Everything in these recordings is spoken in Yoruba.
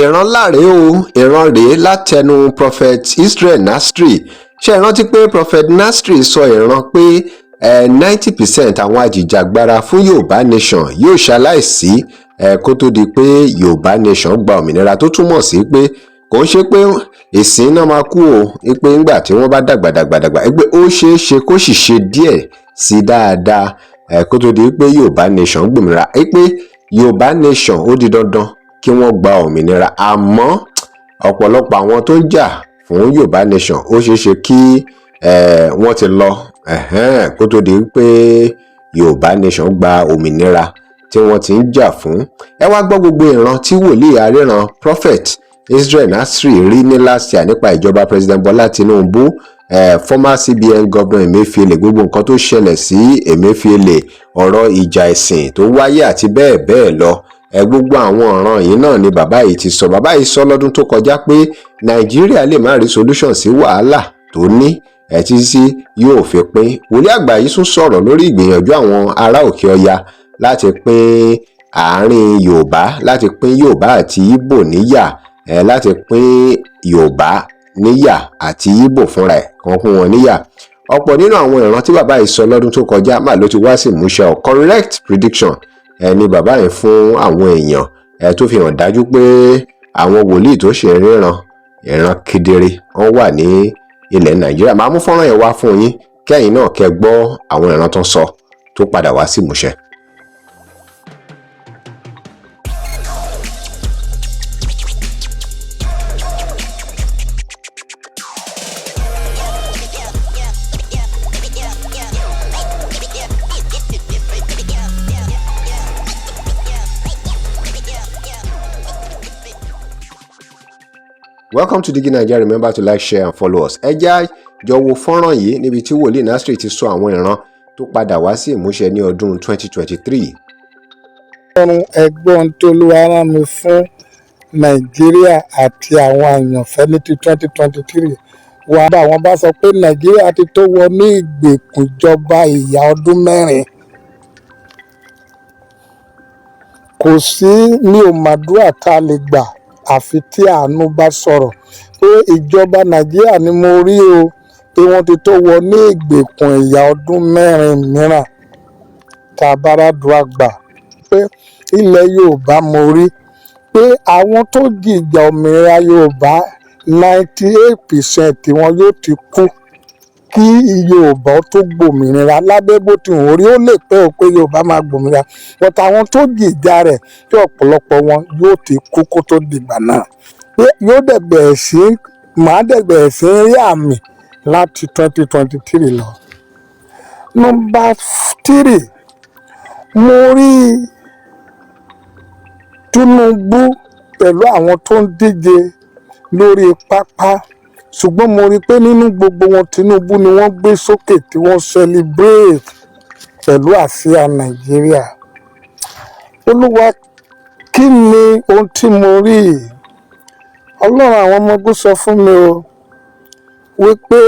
Ìran ńlá rèé o, ìran rèé látẹnu Prophet Israel Nasri. Ṣe é rántí pé Prophet Nasri sọ ìran pé 90% àwọn ajìjàgbara fún Yorùbá Nation yóò ṣaláìsí kó tó di pé Yorùbá Nation gba òmìnira, tó túmọ̀ sí pé kò ń ṣe pé ìsìn náà máa kú o, pé ńgbà tí wọ́n bá dàgbà dàgbà dàgbà, pé ó ṣeé ṣe kó sì ṣe díẹ̀ sí dáadáa kó tó di pé Yorùbá Nation gbòmìnira, pé Yorùbá Nation ó di dandan kí wọ́n gba òmìnira, àmọ́ ọ̀pọ̀lọpọ̀ àwọn tó ń jà fún Yorùbá Nation, ó ṣeé ṣe kí wọ́n ti lọ kó tó di pé Yorùbá Nation gba òmìnira tí wọ́n ti ń jà fún. Ẹ wá gbọ́ gbogbo ìran tí wòlíì aríran Prophet Israel Nasri rí ní last year nípa ìjọba President Bola Tinubu, former CBN Governor Emefiele, gbogbo nǹkan tó ṣẹlẹ̀ sí Emefiele, ọ̀rọ̀ ìjà ẹ̀sìn tó wáyé àti bẹ́ẹ̀ bẹ́ẹ̀ lọ. Gbogbo àwọn ọ̀ràn yìí náà ni bàbá yìí ti sọ. Bàbá yìí sọ lọ́dún tó kọjá pé Nàìjíríà lè má rí solution sí wàhálà tó ní títí yóò fi pín. Wòlíì àgbà yìí tún sọ̀rọ̀ lórí ìgbìyànjú àwọn ará òkè ọya láti pín àárín Yorùbá, láti pín Yorùbá àti Ìgbò níyà, láti pín Yorùbá níyà àti Ìgbò fúnra ẹ̀ kan kún wọn níyà. Ọ̀pọ̀ nínú àwọn ìran tí bàbá yìí sọ lọ́dún tó kọjá mà ló ti wá sí ìmúṣẹ ọ. Correct prediction ni bàbá yìí fún àwọn èèyàn, tó fi hàn dájú pé àwọn wòlíì tó ṣe ríran ìran kedere wọ́n wà ní ilẹ̀ Nàìjíríà. Máa mú fọ́nrán yẹn wá fún yín, kẹ́yìn náà kẹ́ gbọ́ àwọn ìran tó ń sọ tó padà wá sí ìmúṣẹ. Welcome to Digi Naija. Remember to like, share and follow us. Ẹ já jọ wo fọ́nrán yìí níbi tí wòlíì Nasri ti sọ àwọn ìran tó padà wá sí ìmúṣẹ ní ọdún 2023. Ọlọ́run, ẹgbọ́n tó Olúwa rán mi fún Nàìjíríà àti àwọn àyànfẹ́ ní ti 2023 wà bá wọn bá sọ pé Nàìjíríà ti tó wọnú ìgbèkùn ìjọba ìyà ọdún 4. Kò sí ní òmàdúrà tá a lè gbà àfi tí àánú bá sọ̀rọ̀ pé ìjọba Nàìjíríà ni mo rí o, pé wọ́n ti tó wọnú ìgbèkùn ìyà ọdún 4 mìíràn tá a bá ràdúrà gbà. Pé ilẹ̀ Yorùbá, mo rí pé àwọn tó jìjà òmìnira Yorùbá, 98% wọn yóò ti kú kí Yorùbá tó gbòmìnira. Lábẹ́ bó ti hùn orí, ó lè pẹ́ o pé Yorùbá máa gbòmìnira, but àwọn tó jìjà rẹ̀, tí ọ̀pọ̀lọpọ̀ wọn yóò ti kú kó tó dìgbà náà, pé yóò dẹ̀ bẹ̀rẹ̀ sí, màá dẹ̀ bẹ̀rẹ̀ sí rí àmì láti 2023 lọ. Number three, mo rí Tinubu pẹ̀lú àwọn tó ń díje lórí pápá, ṣùgbọ́n mo rí i pé nínú gbogbo wọn, Tinubu ni wọ́n gbé sókè tí wọ́n celebrate pẹ̀lú àsíá Nàìjíríà. Olúwa, kí ni ohun tí mo rí yìí? Ọlọ́run àwọn ọmọ ogun sọ fún mi o wípé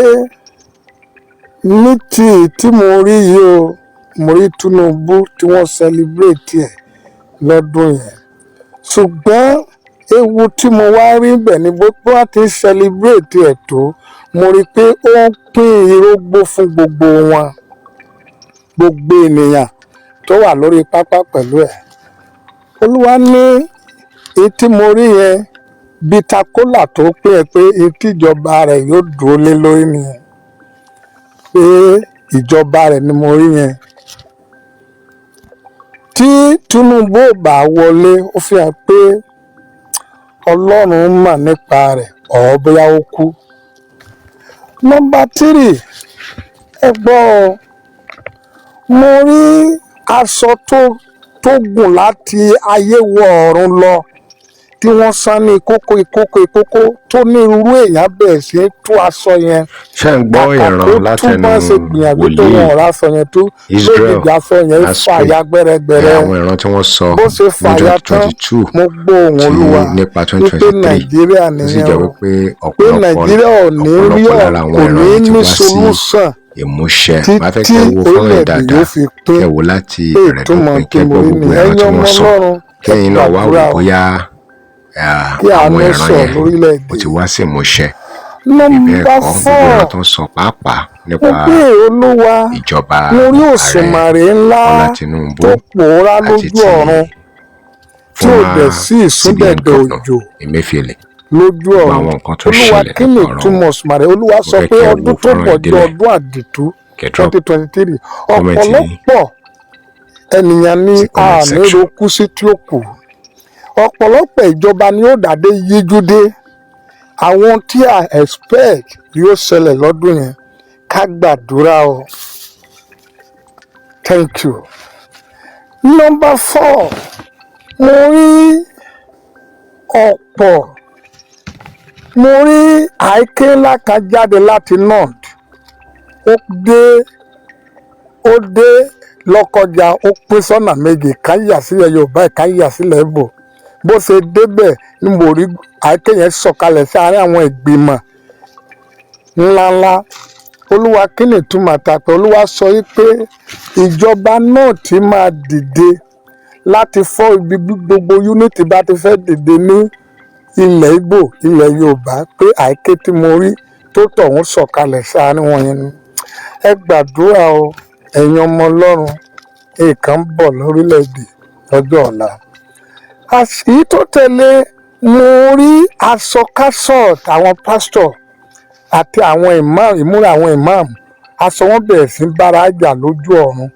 ní tí tí mo rí yìí o, mo rí Tinubu tí wọ́n celebrate ẹ̀ lọ́dún yẹn, ṣùgbọ́n ewu tí mo wá rí bẹ̀ ni bó wọ́n ti ń celebrate ẹ̀ tó, mo rí i pé ó ń pín irógbó fún gbogbo wọn, gbogbo ènìyàn tó wà lórí pápá pẹ̀lú ẹ̀. Olúwa ní èyí tí mo rí yẹn, bitter kola tó pín ẹ, pé èyí tí ìjọba rẹ̀ yóò dúró lé lórí nìyẹn, pé ìjọba rẹ̀ ni mo rí yẹn. Tí Tinubu ò bá wọlé, ó fi hàn pé Ọlọ́run mọ̀ nípa rẹ̀ ọ̀ bóyá ó kú. Number three, ẹ gbọ́ ọ, mo rí aṣọ tó gùn láti ayé wọ ọ̀run lọ tí wọ́n sán ní ìkókó ìkókó ìkókó tó ní irú èèyàn bẹ̀rẹ̀ sí í tú aṣọ yẹn. Ṣé ń gbọ́ Kàkà ìran kó tú látẹnu bọ́n ṣe gbìyànjú tó, wòlíì wọn ò ráṣọ yẹn tú. Israel Lójijì, aṣọ yẹn Nasri? fàya gbẹrẹgbẹrẹ. Àwọn ìran tí wọ́n sọ Bó ṣe ní fàya twenty tán, twenty two mo gbọ́ ohùn tí Olúwa nípa twenty wípé twenty three, Nàìjíríà tó sì nìyẹn jẹ́ o, wípé pé ọ̀pọ̀lọpọ̀ Nàìjíríà ò ní rí ọ̀pọ̀lọpọ̀ ọ̀ lára àwọn kò ìran ní yìí ti ní wá sí solution ìmúṣẹ. Máa fẹ́ títí kẹ́ wo fọ́nrán yìí orílẹ̀-èdè dáadáa, yóò fi pín. kẹ́ wò láti Pé ìbẹ̀rẹ̀ ìtumọ̀ dópin, tí kẹ́ mo gbọ́ rí gbogbo nìyẹn. ìran Ẹ̀yin tí ọmọ wọ́n sọ, Ọlọ́run, ẹ kẹ́yìn náà wá wò gbàdúrà o. bóyá Kí àánú àwọn ìran sọ̀ yẹn lórílẹ̀‐èdè. ó ti wá sí ìmúṣẹ. Bí Number bẹ́ẹ̀ kọ́, gbogbo four, ìran tó ń sọ pàápàá mo nípa pé Olúwa, ìjọba mo rí ààrẹ òṣùmàrè ńlá Bọ́lá Tinubu tó pòórá àti lójú ti ọ̀run tí ò dẹ̀ former sí CBN ìsúndẹ̀dẹ̀ governor òjò Emefiele, lójú gbogbo ọ̀run. àwọn nǹkan tó Olúwa, ṣẹlẹ̀ kí ni nípa ọ̀rọ̀ ìtumọ̀ òṣùmàrè? Olúwa mo sọ fẹ́ pé kẹ́ ẹ wo ọdún tó fọ́nrán bọ̀ yìí jẹ́ délẹ̀, ọdún àdìtú kẹ́ drop 2023. comment yín Ọ̀pọ̀lọpọ̀ ènìyàn ní sí comment àáníró section. kú sí tí ó kù. Ọ̀pọ̀lọpọ̀ ìjọba ni ó dàdé yíjú dé. Àwọn tí a expect yóò ṣẹlẹ̀ lọ́dún yẹn. Ká gbàdúrà o. Thank you. Number four, mo rí ọ̀pọ̀, mo rí àáké ńlá kan jáde láti north. Ó dé Lọ́kọjà, ó pín sọ́nà méjì, kan yà sílẹ̀ Yorùbá, kan yà sílẹ̀ Ìgbò. Bó ṣe débẹ̀ ni mo rí àáké yẹn sọ̀kalẹ̀ sí àárín àwọn ìgbìmọ̀ ńláńlá. Olúwa, kí ni ìtumọ̀ àtàpẹ́? Olúwa sọ yìí pé ìjọba náà ti máa dìde láti fọ́ ibi bí gbogbo unity bá ti fẹ́ dìde ní ilẹ̀ Ìgbò, ilẹ̀ Yorùbá, pé àáké tí mo rí tó tọ̀hún sọ̀kalẹ̀ sáárín wọn yẹn ni. Ẹ gbàdúrà o, ẹ̀yin ọmọ Ọlọ́run. Nǹkan ń bọ̀ lórílẹ̀‐èdè lọ́jọ́ ọ̀la. Èyí tó tẹ̀lé, mo rí aṣọkáṣọ àwọn pásítọ̀ àti àwọn imam, ìmúra àwọn imam, aṣọ wọn bẹ̀rẹ̀ sí bára jà lójú ọ̀run.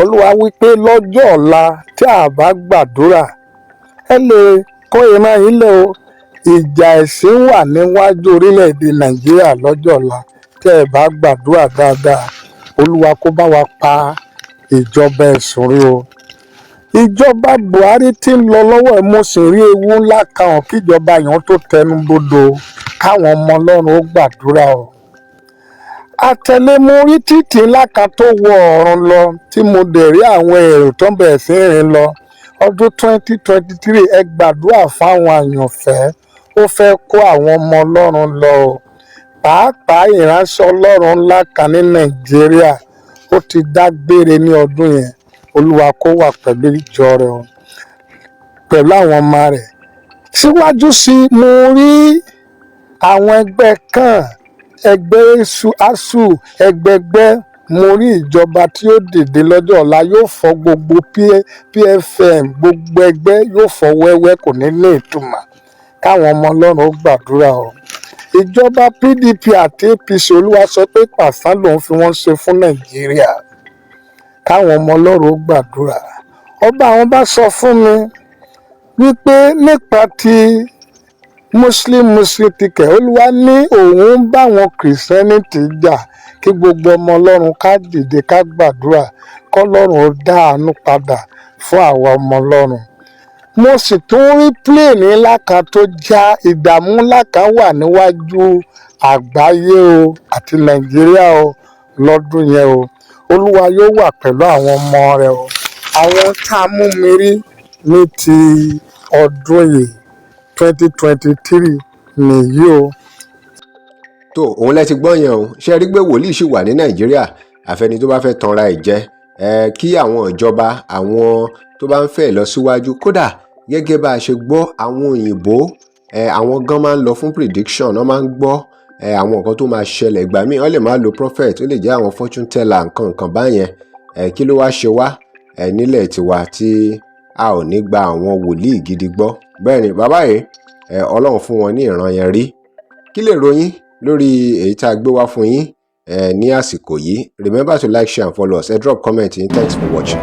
Olúwa wí pé lọ́jọ́ ọ̀la, tí a bá gbàdúrà, ẹ lè kó ìran yín lẹ̀ o. Ìjà ẹ̀sìn wà níwájú orílẹ̀-èdè Nàìjíríà lọ́jọ́ ọ̀la tí ẹ bá gbàdúrà dáadáa. Olúwa kó bá wa pa ìjọba ẹ̀sùn rí o. Ìjọba Buhari tí ń lọ lọ́wọ́ ẹ̀, mo sì rí ewu ńlá kan hàn kíjọba yẹn tó tẹnu bodò. Káwọn ọmọ Ọlọ́run ó gbàdúrà o. Àtẹ̀lé, mo rí títì ńlá kan tó wọ ọ̀run lọ, tí mo dẹ̀ rí àwọn èrò tó ń bẹ̀rẹ̀ sí rìn lọ. Ọdún 2023, ẹ gbàdúrà fáwọn àyànfẹ́. Ó fẹ́ kó àwọn ọmọ Ọlọ́run lọ o. Pàápàá ìránṣẹ́ Ọlọ́run ńlá kan ní Nàìjíríà, ó ti dágbére ní ọdún yẹn. Olúwa kó wà pẹ̀lú ìjọ rẹ̀ o, pẹ̀lú àwọn ọmọ rẹ̀. Síwájú sí i, mo rí àwọn ẹgbẹ́ kan, ẹgbẹ́ èṣù asuu, ẹgbẹgbẹ́. Mo rí ìjọba tí ó dìde lọ́jọ́ ọ̀la, yóò fọ́ gbogbo PFN, gbogbo ẹgbẹ́ yóò fọ́ wẹ́wẹ́, kò ní ní ìtumọ̀. Káwọn ọmọ Ọlọ́run ó gbàdúrà o. Ìjọba PDP àti APC, Olúwa sọ pé pàṣán lòun fi wọ́n ṣe fún Nàìjíríà. Káwọn ọmọ Ọlọ́run ó gbàdúrà. Ọba àwọn bá sọ fún mi wípé nípa ti Muslim Muslim ticket, Olúwa ní òun ń bá àwọn Christianity jà. Kí gbogbo ọmọ Ọlọ́run ká dìde, ká gbàdúrà kọ́lọ́run ó dá àánú padà fún àwa ọmọ Ọlọ́run. Mo sì tún rí plane ńlá kan tó já. Ìdààmú ńlá kan wà níwájú àgbáyé o àti Nàìjíríà o lọ́dún yẹn o. Olúwa yóò wà pẹ̀lú àwọn ọmọ rẹ̀ o. Àwọn tá a mú mi rí ní ti ọdún yìí, 2023 nìyí o. Tó òun lẹ ti gbọ́ yẹn o. Ṣe rí pé wòlíì ṣì wà ní Nàìjíríà? Àfẹni tó bá fẹ́ tanra ẹ̀ jẹ ẹ. Kí àwọn ìjọba, àwọn tó bá ń fẹ́ ìlọsíwájú, kódà gẹ́gẹ́ bá a ṣe gbọ́, àwọn òyìnbó ẹ, àwọn gan máa ń lọ fún prediction. Wọ́n máa ń gbọ́ ẹ àwọn nǹkan tó máa ṣẹlẹ̀. Ìgbà míì wọ́n lè má lo prophet, ó lè jẹ́ àwọn fortune teller, nǹkan nǹkan báyẹn ẹ. Kí ló wá ṣe wá ẹ nílẹ̀ tiwa tí a ò ní gba àwọn wòlíì gidi gbọ́? Bẹ́ẹ̀ ni bàbá yìí ẹ, Ọlọ́run fún wọn ní ìran yẹn rí. Kí lè ròyìn lórí èyí tá a gbé wá fún yín ẹ ní àsìkò yìí? Remember to like, share and follow us. Ẹ drop comment yín. Thanks for watching.